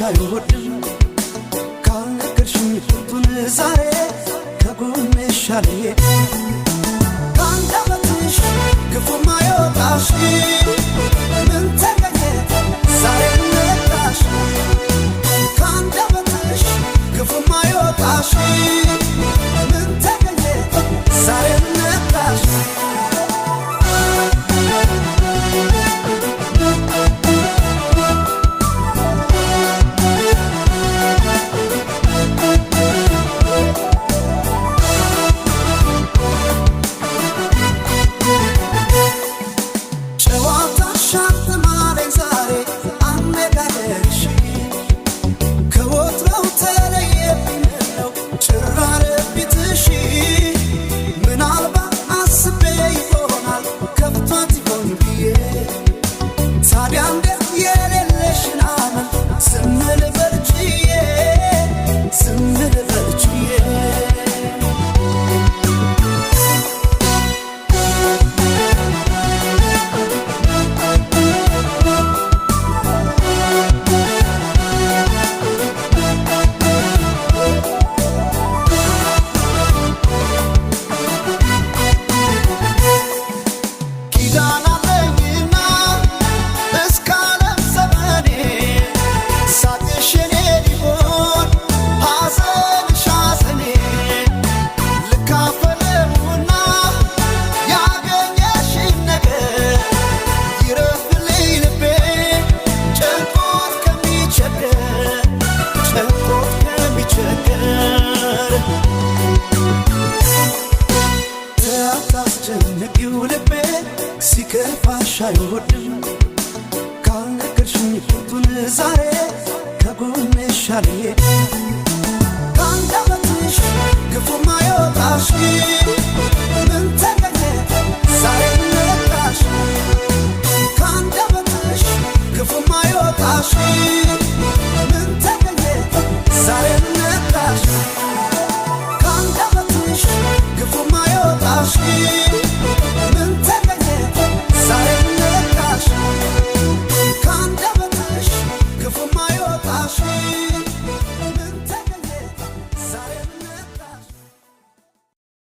አይወድም። ካልነገርሽኝ ቁርጡን ዛሬ ከጎንሽ አልሄድም። ከአንደበትሽ ክፉ ማይወጣሽ ምን ተገኘ ዛሬ ነቃሽ? ከአንደበትሽ ክፉ ማይወጣሽ ምን ተገኘ ዛሬ ነቃሽ? ጨዋታሽ አልተማረኝ ዛሬ አነጋገርሽ ከወትሮው ተለየብኝ ምነው ጭር አለብሽ። ምናልባት አስቤ ይሆናል ከፍቷት ይሆን ብዬ። ታዲያ እንዴት የሌለሽን አመል ዝም ልበል ችዬ፣ ዝም ልበል ችዬ? ኪዳን አለኝና እስከ ዓለም ዘመኔ ሳቅሽ የኔ ሊሆን ሐዘንሽ ሐዘኔ። ልካፈለውና ያገኘሽን ነገር ይረፍልኝ ልቤ ጨንቆት ከሚቸገር፣ ጨንቆት ከሚቸገር። አታስጨንቂው ልቤ ሲከፋሽ አይወድም። ካልነገርሽኝ ቁርጡን ዛሬ ከጎንሽ አልሄድም። ከአንደበትሽ ክፉ ማይወጣሽ ምን ተገኘ ዛሬ ነቃሽ? ከአንደበትሽ ክፉ ማይወጣሽ